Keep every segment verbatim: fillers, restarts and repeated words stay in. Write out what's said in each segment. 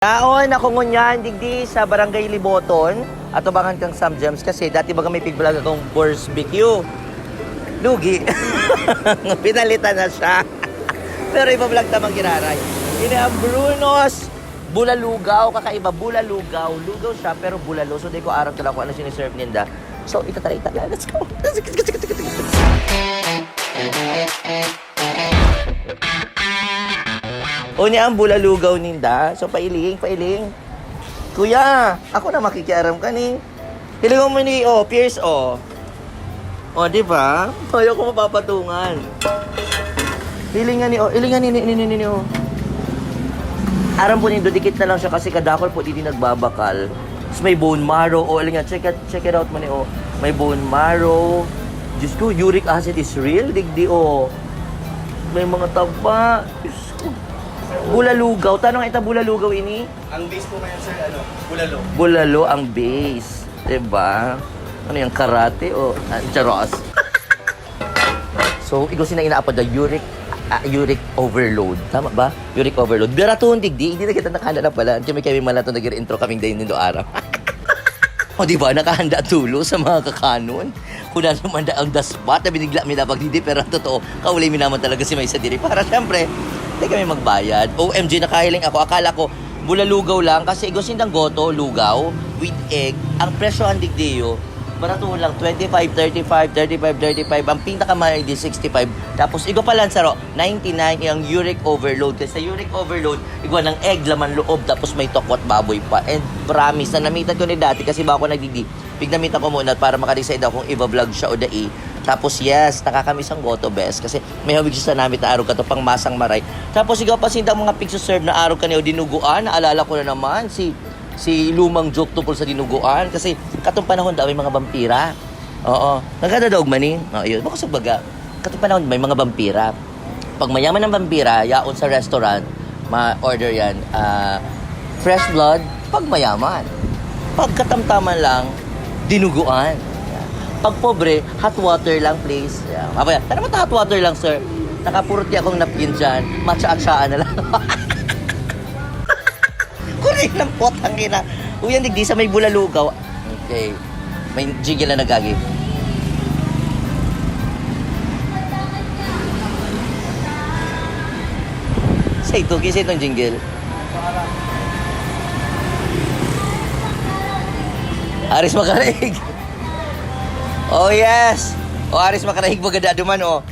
Yaon ako ngunyan, digdi sa Barangay Liboton, atubangan kang Sam Gems kasi dati baga may pig-vlog akong Borsbecue. Lugi. Pinalitan na siya. Pero iba-vlog ta, Mang Iraray. Ini ang Bruno's Bulalugaw, kakaiba, bulalugaw. Lugaw siya, pero bulalo. So, di ko aram talaga kung ano siniserve ninda. So, itatry ta. Let's go. Let's go. Unya ang bulalugaw ninda. So, pailing, pailing. Kuya, ako na makikiaram ka ni. Hilingon mo ni, oh, Pierce, oh. Oh, di ba? Ayaw ko mapapatungan. Hilingan ni, oh, hilingan ni, ni, ni, ni, ni, oh. Aram po nindo, dikit na lang siya kasi kadakol po, di, di nagbabakal. Tapos may bone marrow, oh, hilingan, check it, check it out mo ni, oh. May bone marrow. Diyos ko, uric acid is real, digdi, oh. May mga taba. Diyos ko. Bulalugaw. Tanong ita bulalugaw ini? Ang base po ngayon, sir, ano, bulalo. Bulalo ang base. Diba? Ano yung karate o, ah, charos? So, igwa sinda inaapod na uric, ah, uric overload. Tama ba? Uric overload. Barato, digdi. Hindi na kita nakahanda na pala. Kami, kami man lang ito nag-intro kaming dayon nindo araw. O, di ba? Nakahanda tulo sa mga kakanon. Kung ano man da-, ang daspat na binigla mi na pagdidi, pero ang totoo, kaulay mi naman talaga si May sa diri. Para, syempre, di kami magbayad. O M G, nakahiling ako. Akala ko, bulalugaw lang kasi igwa sindang goto, lugaw, with egg. Ang presyo ang digdiyo, barato lang, twenty-five, thirty-five, thirty-five, thirty-five. Ang pinakamahal di sixty-five. Tapos, igwa pa lang saro, ninety-nine, yung uric overload. Kasi sa uric overload, igwa ng egg, laman loob, tapos may tokwat baboy pa. And promise, na namitan ko ni dati kasi bako nagdidi. Pignamitan ko muna para maka-decide ako kung iba-vlog siya o dai. Tapos, yes, nakakamiss ang goto, bes. Kasi may hawig siya sa namit na arog kato, pang masang maray. Tapos, igwa pa sindang mga pigsuserve na arog kaniyo, dinuguan. Naalala ko na naman si, si lumang joke tungkol sa dinuguan. Kasi katong panahon daw, may mga vampira. Oo. Nagkadadaog man eh. Oh, yun. Bako sa baga. Katong panahon, may mga vampira. Pag mayaman ang vampira, yaon sa restaurant, ma-order yan, ah, fresh blood, pag mayaman. Pag katamtaman lang, dinuguan. Pag pobre, hot water lang, please. Yeah. Apa yan? Tara, hot water lang, sir. Nakapurot akong napkin dyan. Matcha-atsaan na lang. Kuring ng potang ina. Uy, ang digdi sa may bulalugaw. Okay. May jingle na nagagi. Sa ito, kisa itong jingle. Aris Makarihig. Oh, yes. Oh, Aris Makarihig, maganda duman, oh.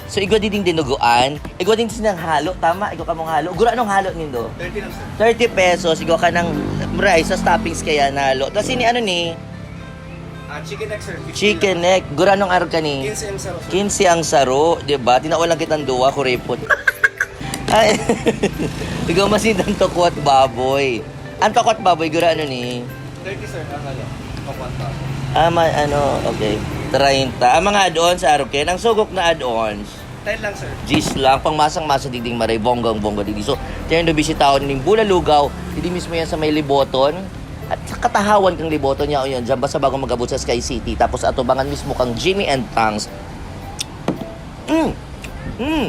So, igwa din dinuguan. Igwa din sinang halo. Tama, igwa kamong halo. Gura, anong halo nindo? Thirty lang, sir. Thirty pesos. Igwa ka ng rice, sa toppings kaya na halo. Tapos ini ano ni? Ah, chicken neck, sir. Fifty Chicken lang. Neck. Gura, anong arog ka ni? Quince ang saro, sir. Quince ang saro, di ba? Tinawa lang kitang duwa, kuripot. Ay, igwa masindang tokwat baboy. Ang tokwat baboy, gura ano ni? Thirty, sir. Ang ano? Tokwat baboy. Ah, ma-, ano, okay. Treinta. Ang mga add-ons, arog kayo. Ang sugok na add-ons. Ten lang, sir. Diyes lang, pang masang-masa digding maray, bonggang-bongga digdi. So, tiyan do bisitahon ning Bulalugaw, digdi mismo yan sa may Liboton. At sa katahawan kang Liboton, yaon yun, dyan basta bago mag-abot sa Sky City. Tapos atubangan mismo kang Jimmy and Tangs. Mm! Mm!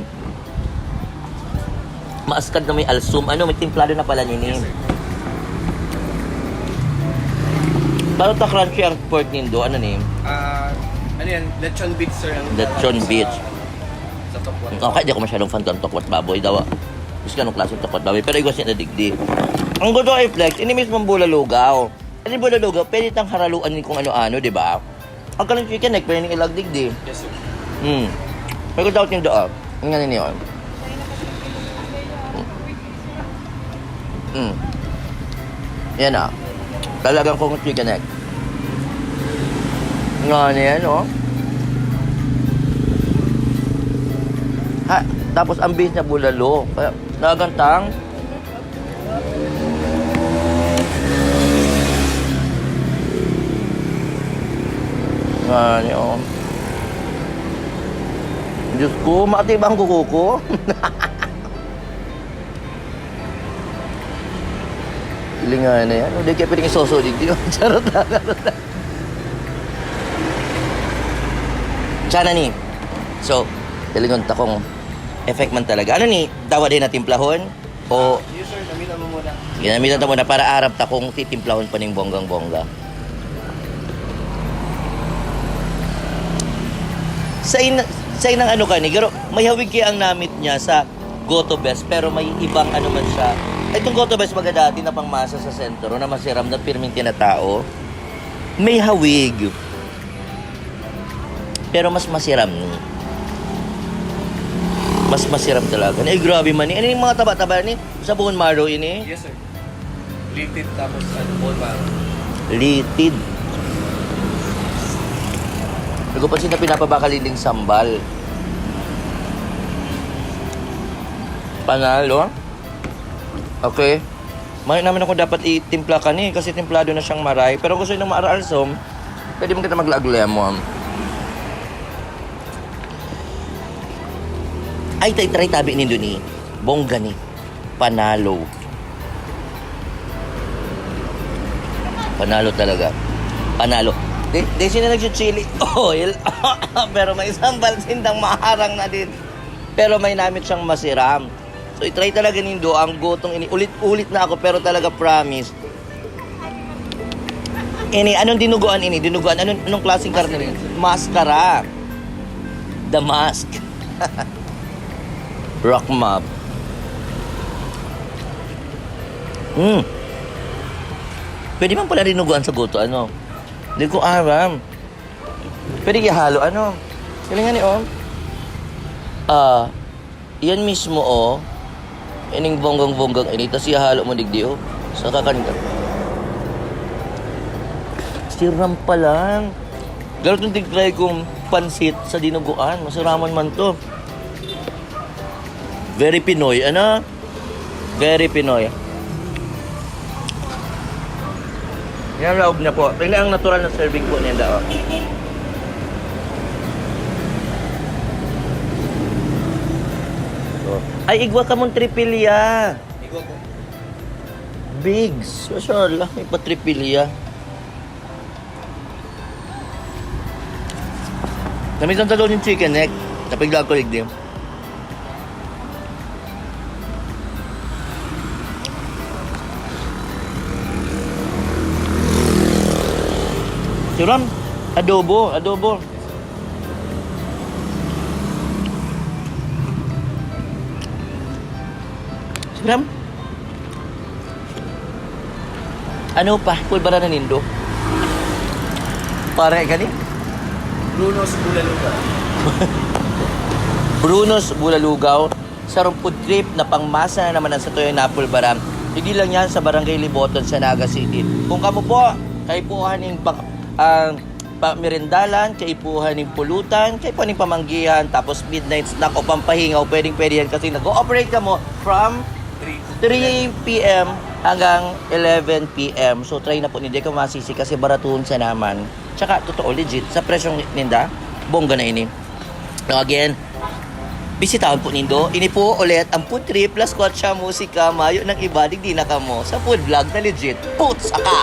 Maaskad na may alsum. Ano, may timplado na pala nini. Yes, sir. Pero ta crunchy ang pork nindo. Ano ni? Ah, ano yan? Lechon bits, sir. Ang Lechon tawag sa bits. Sa tokwat. Okay, di ako masyadong fan ng tokwat baboy daw. Gusto ka nung klaseng tokwat baboy, pero igwa siya na digdi. Ang gusto ko i-flex, ini mismong bulalugaw. Ini bulalugaw, pwede tang haraluan ni kung ano-ano, di ba? Ang kaning chicken neck, pwede ning ilag digdi. Yes, sir. Hmm. May gusto ko yung doon. Ang ganun yun. Mm. Yan ah. Talagang kung chicken neck. Nga na yan, oh. Ha, tapos ang base niya bulalo. Kaya nagantang. Nga niya, oh. Diyos ko, matibang kuko ko. Hilingan na yan. Hindi kaya pwedeng isoso digdi. Charot lang, charot lang. Sana ni. So, hilingon ta kung effect man talaga. Ano ni? Dawa din na timplahon? O, ginamitan ta muna para arap ta kung titimplahon pa ning bonggang-bongga. Sa in-, sa inang ano ka ni, pero may hawig kaya ang namit niya sa Goto Best, pero may ibang ano man siya. Itong Goto Best baga dati na pangmasa sa sentro na masiram na pirming tinatao. May hawig. Pero mas masiram ni. Mas masiram talaga. Ay, grabe man ni. Ano yung mga taba-taba ni? Sa bone marrow ini? Yes, sir. Litid tapos ano, bone marrow. Litid. Nagpapansin na pinapabakal yung sambal. Panalo. Okay. Mayo naman ako dapat itimpla ka ni kasi timplado na siyang maray. Pero gusto nang maaralsom, pwede mo kita maglaag lemon. Ay, tay, try tabi nindo ni. Bongga ni. Panalo. Panalo talaga. Panalo. Di, di sila nag-chili oil. Pero may sambal sindang maharang na din. Pero may namit siyang masiram. So, i-try talaga nindo ang gotong ini. Ulit-ulit na ako, pero talaga promise. Ini, anong dinuguan ini? Dinuguan, anong, anong klaseng karne ini? Maskara. The mask. Rock mob. Hmm. Pwede man pala dinuguan sa goto, ano? Hindi ko aram. Pwede ihalo, ano? Galing nga ni, oh. Ah, yan mismo, oh. Ining bonggang-bonggang ini, tas ihalo mo digdi, oh. Sa kakan ka. Siram pa lang. Garo itong tig-try kong pansit sa dinuguan. Masiraman man to. Very Pinoy, ano? Very Pinoy. Yan, laog na po. Tingnan ang natural na serving po niya, oh. So, ay, igwa ka mong tripilya. Igwa po. Bigs. Mashallah, may pa tripilya. Namitan ta doon yung chicken neck. Napigla ko, ligdi. Siram, adobo, adobo. Siram. Ano pa? Pulbara na nindo? Para kani? Bruno's Bulaluga. Bruno's Bulalugaw. Sarong food trip na pangmasa na naman ang satuya na pulbaran. Hindi lang yan sa Barangay Liboton sa Naga City. Kung kamo po, kaipuhan ning bak- ang pamirindalan, kaipuhan ning pulutan, kaipuhan ning pamanggihan, tapos midnight snack o pampahingaw, pwedeng pwede yan kasi nag-ooperate kamo from three p.m. hanggang eleven p.m. So try na po nindo, di ka masisi kasi baratuhon sa naman. Tsaka totoo, legit, sa presyong ninda, bongga na ini. Now again, bisitahon po nindo. Ini po ulit ang Food Trip, Las Kotsa, Musika, Mayo ng Iba, digdi na kamo sa food vlog na legit. Putsa ka!